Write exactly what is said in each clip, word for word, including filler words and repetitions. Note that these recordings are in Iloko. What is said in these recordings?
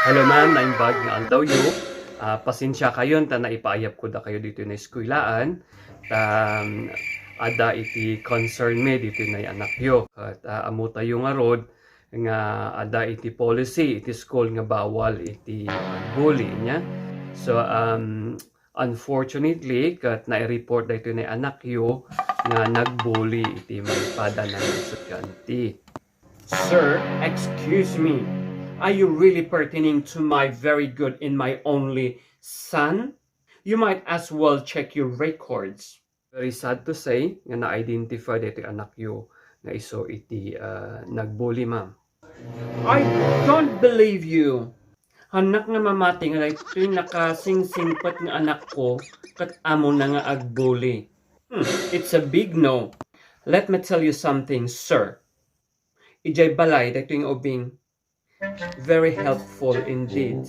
Hello, ma'am. Naimbag nga aldawyo. Ah, pasensiakayon ta naipaayapko dakayo ditoy nga eskwelaan. Ta, um, adda iti concern mi ditoy nga anakyo. Ket, ah, ammotayo ngarud nga adda iti policy iti school nga bawal iti bully niya. So, um, unfortunately, ket nai-report daytoy nga anakyo nga nagbully iti maipadana nga estudiante. Sir, excuse me. Are you really pertaining to my very good and my only son? You might as well check your records. Very sad to say nga na-identify daytoy anakyo nga isu iti, ah, nagbully, ma'am. I don't believe you. Haannak nga mamati nga daytoy nakasingsingpet nga anakko ket ammona nga agbully. Hmm, it's a big no. Let me tell you something, sir. Idiay balay daytoy nga ubing, very helpful indeed.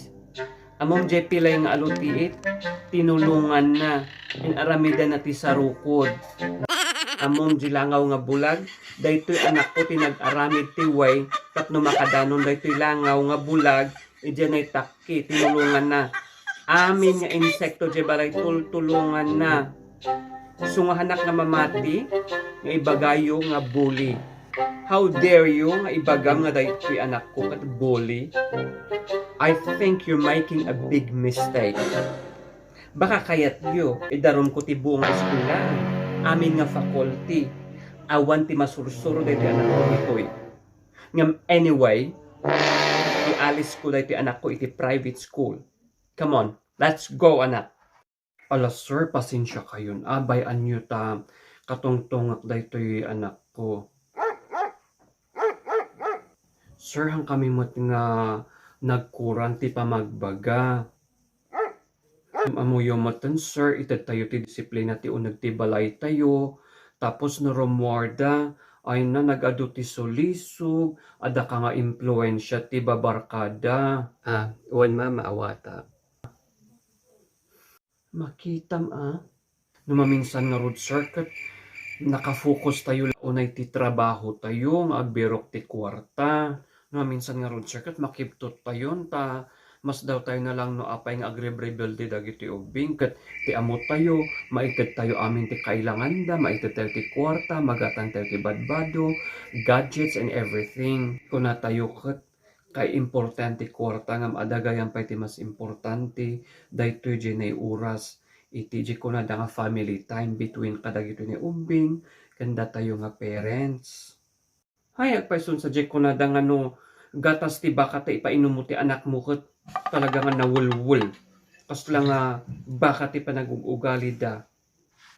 Ammom diay pilay nga alutiit, tinulonganna, in-aramidanna ti sarukod. Ammom diay langaw nga bulag, daytoy anakko ti nag-aramid ti way tapno makadanon daytoy langaw nga bulag, idiay naitakki, tinulonganna. Amin nga insekto diay balay, tultulonganna. Isu nga haannak nga mamati nga ibagayo nga bully. How dare you nga ibagam nga daytoy anakko ket bully? I think you're making a big mistake. Baka kayatyo, idarumko ti buong eskwela, amin nga faculty. Awan ti masursuro daytoy anakko ditoy. Ngem anyway, ialisko daytoy anakko iti private school. Come on, let's go, anak. Ala, sir, pasensiakayon. Abay, ania ta katungtungak daytoy anakko. Sir, han kami met nga nagkuran ti pamagbaga. Ammoyo metten, sir, itedtayo ti disiplina ti uneg ti balaytayo. Tapos no rummuarda, ay na, nag-adu ti sulisog, adda ka nga impluensia ti babarkada. Ah, wen, ma'am, maawatak. Makitam a. No maminsan ngarud, sir, ket naka-focus tayo la unay ti trabaho tayo nga agbirok ti kuarta. No maminsan ngarud, sir, ket makibtut tayon ta masdaw tayo na lang no apay nga agrebrebelde dagiti ubbing ket ti ammo tayo, maited tayo amin ti kailanganda, maited tayo ti kuarta, magatang tayo ti badbado, gadgets and everything. Kuna tayo ket kay importante kuarta ngem adda gayam pay ti mas importante, daytoy diay naioras iti diay kunada nga family time between kadagitoy nga ubbing ken datayo nga parents. Hay, agpayson sa diay kunada nga no gatas ti baka ta ipainummo ti anakmo ket talaga nga nawelwel. Kasla nga baka ti panagug-ugalida.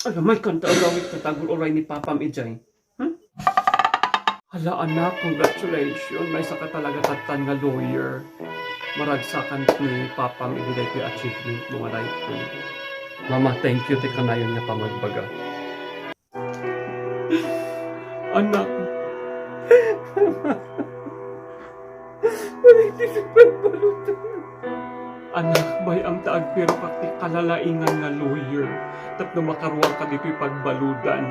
Ala, may kanta agawid ta tagul uray ni papam idiay. Hmm? Hala, anak, congratulations. Maysa ka talaga tattan nga lawyer. Maragsakan ni papam idi daytoy achievement mo nga daytoy. Mama, thank you ti kanayon nga pamagbaga. Anak. Uray ti pagbaludan. Anak, bay-am ta agpirokak ti kalalaingan nga lawyer tapno makaruarka ditoy pagbaludan.